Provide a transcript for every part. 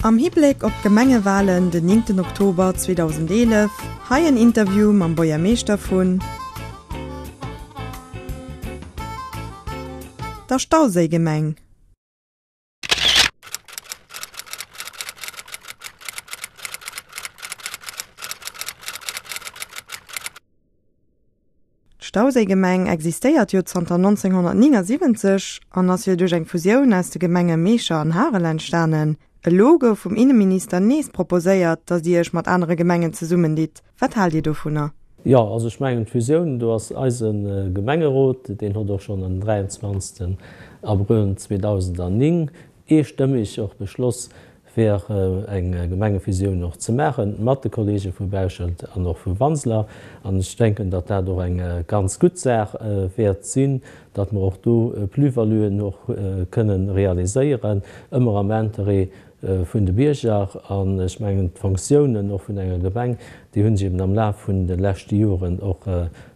Am Hibléck op d'Gemengewalen den 9 Oktober 2011, hei en Interview mam Buergermeeschter vun der Stauséigemeng. D'Stauséigemeng existéiert jo zanter 1979 an ass jo duerch eng Fusioun aus de Gemenge Meecher an Harel entstanen. Elo gouf vum Inneminister nees proposéiert, datt Dir Iech mat anere Gemengen zesummenditt. Wat haalt Dir dovunner? Jo, also ech mengen d'Fusioun, do ass eise Gemengerot, deen hott och schonn en 23. Abrëll 2009 eestëmmeg och beschloss, fir eng Gemengefusioun och ze maache mat de Kollege vu Bauschelt an och vu Wanseler. An ech denken, datt dat och eng ganz gutt Saach wäert sinn, datt mer och do Plus-valuen och kënnen realiséieren, ëmmer am Interêt vun de Bierger. An ech mengen, d'Fonctiounen och vun enger Gemeng, déi hu sech eben am Laf vun de leschte Joren och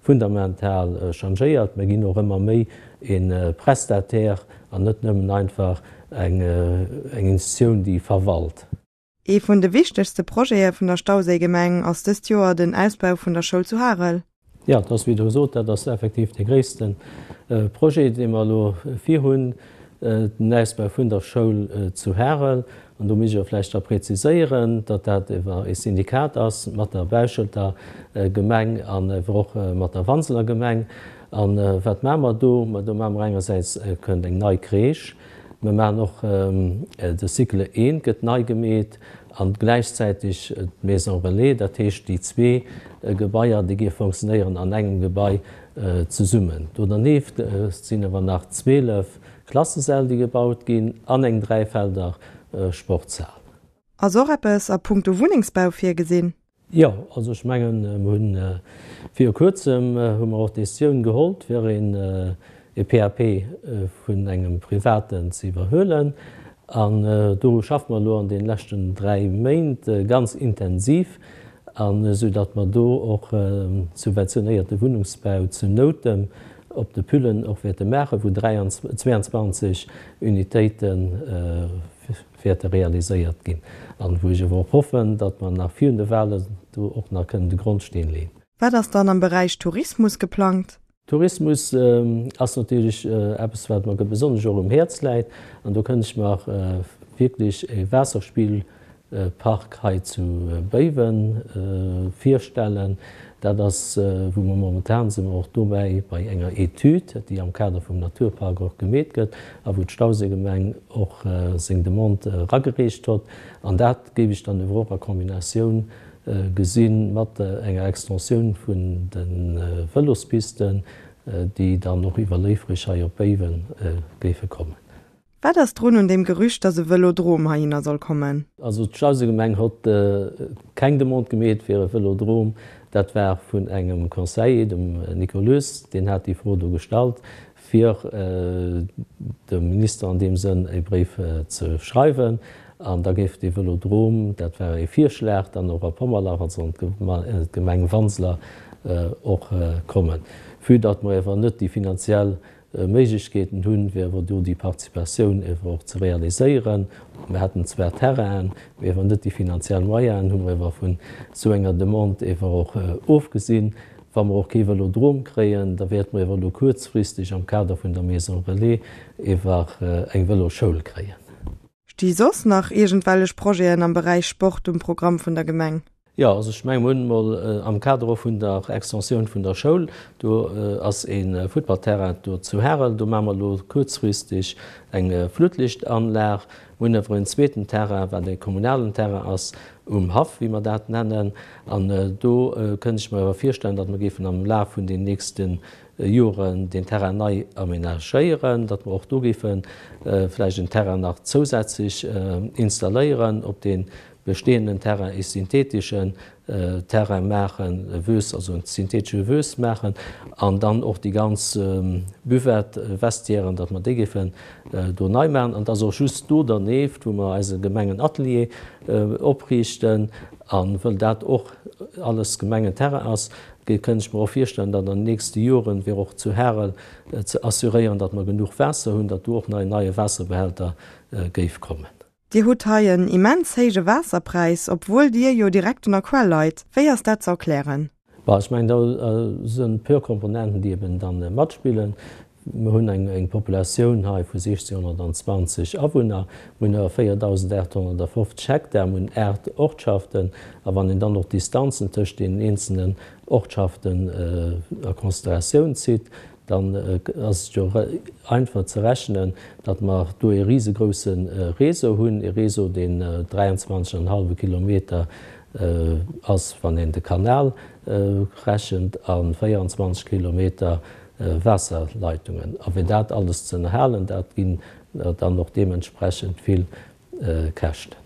fundamental changéiert. Mir ginn och ëmmer méi e Prestataire an net nëmmen einfach Eng Institutioun, déi verwalt. Ee vun de wichtegste Projete vun der Stauséigemeng ass dëst Joer den Ausbau vun der Schoul zu Harel. Jo, et ass wéi Der gesot, dat ass effektiv dee gréisste Projet, dee mer elo virhunn, den Ausbau vun der Schoul zu Harel. An do muss ech och vläicht da präziséieren, datt dat ewer ee Syndikat ass mat der Bauschelter Gemeng an ewer och mat der Wanseler Gemeng. A wat maache mer do? Ma do maache mer engersäits kënnt eng nei Crèche, mer maachen och de Cycle I gëtt nei gemeet an gläichzäiteg d'Maison relais. Dat heescht, déi zwee Gebaier, déi gi fonctionnéieren an engem Gebai zesummen. Do dernieft sinn awer nach 12 Klassesäll, déi gebaut ginn an eng dräifelder Sportshal. Ass och eppes a puncto Wunnengsbau virgesinn? Jo, also ech mengen, mer hunn viru Kuerzem hu mer och d'Décisioun geholl, fir een e PAP vun engem Privaten ze iwwerhuelen. An doru schaffe mer elo an deene leschten 3 Méint ganz intensiv, an esou datt mer do och subventionéierte Wunnungsbau zu Noutem op de Püllen och wäerte maachen, wou 22 Unitéite wäerte realiséiert ginn an wou ech awer och hoffen, datt mer nach virun de Wahlen do och nach kënnen de Grondsteen leeën. Wat ass dann am Beräich Tourismus geplangt? Tourismus ass natierlech eppes, wat mer besonnesch och um Häerz läit an do kënnt ech mer wierklech e Waasserspillpark hei zu Béiwen virstellen. Dat ass, wou mer momentan si mer och dobäi bei enger Etüd, déi am Kader vum Naturpark och gemeet gëtt a wou d'Stauséigemeng och seng Demande eragereecht hott. An dat géif ech dann ewer och a Kombinatioun gesi mat enger Extensioun vun de Vëlospisten, déi dann och iwwer Léifreg hei op Béiwen géife kommen. Wat ass drun un deem Gerücht, dass e Vëlodrom heihinner soll kommen? Also d'Stauséigemeng hott keng Demande gemeet fir e Vëlodrom. Dat war vun engem Conseiller, dem Nico Loes, deen hat déi Fro do gestallt, fir dem Minister an deem Sënn e Bréif ze schreiwen. An da géif dee Vëlodrom, dat war e Virschlag, dann och a Pommerlach, also an d'Gemeng Wanseler och kommen. Vue datt mer ewer net déi finanziell Méiglechkeeten hunn, fir ewer do déi Participatioun ewer och ze realiséieren. Mir hätten zwar Terrainen, mee ewer net déi finanziell Moyenen, hu mer ewer vun esou enger Demande ewer och ofgesinn. Wa mer och kee Vëlodrom kréien, da wäerte mer ewer elo kuerzfristeg am Kader vun der Maison Relais ewer eng Vëloschoul kréien. Sti soss nach iergendwellech Projeten am Beräich Sport um Programm vun der Gemeng? Jo, also ech menge mer hunn emol am Kader och vun der Extensioun vun der Schoul, do ass e Futtballterrain do zu Harel, do maache mer elo kuerzfristeg eng Flutlichtanlag. Mer hunn awer en zweeten Terrain, wat e kommunalen Terrain ass, um Haff, wéi mer dat nennen. An do kënnt ech mer awer virstellen, datt mer géifen am Laf vun den nächste Joren deen Terrain nei amenagéieren, datt mer och do géife vläicht en Terrain nach zousätzlech installéieren, op dee bestehenden Terrain ee syntheteschen Terrain maachen, e Wös, also en syntheetesche Wös maachen an dann och déi ganz Buvette, Vestiairen, datt mer déi géifen do nei maachen. An et ass och just do dernieft, wou mer eise Gemengenatelier opriichten. A wëll dat och alles Gemengenterrain ass, kënnt ech mer och virstellen, datt an den nächste Joren, fir och zu Harel ze assuréieren, datt mer genuch Waasser hunn, datt do och nach en neie Waasserbehälter géif kommen. Dir hutt hei en immens héije Waasserpräis, obwuel Dir jo direkt un der Quell leit. Wéi ass dat ze erklären? Bon, ech mengen, do sinn e puer Komponenten, déi eben dann matspillen. Mir hunn eng Populatioun hei vu 1.620 Awunner, mir hunn awer 4.850 Hektar, mir hunn 8 Ortschaften. A wann een dann och d'Distanzen tëscht deenen eenzelnen Ortschaften a Consideratioun zitt, dann ass et jo einfach ze rechnen, datt mer do ee risegrousse Réseau hunn, ee Réseau, deen 23,5 Kilometer ass, wann een de Kanal rechent, a 24 Kilometer Waasserleitungen. A fir dat alles ze ënnerhalen, dat ginn dann och deementsprechend vill Käschten.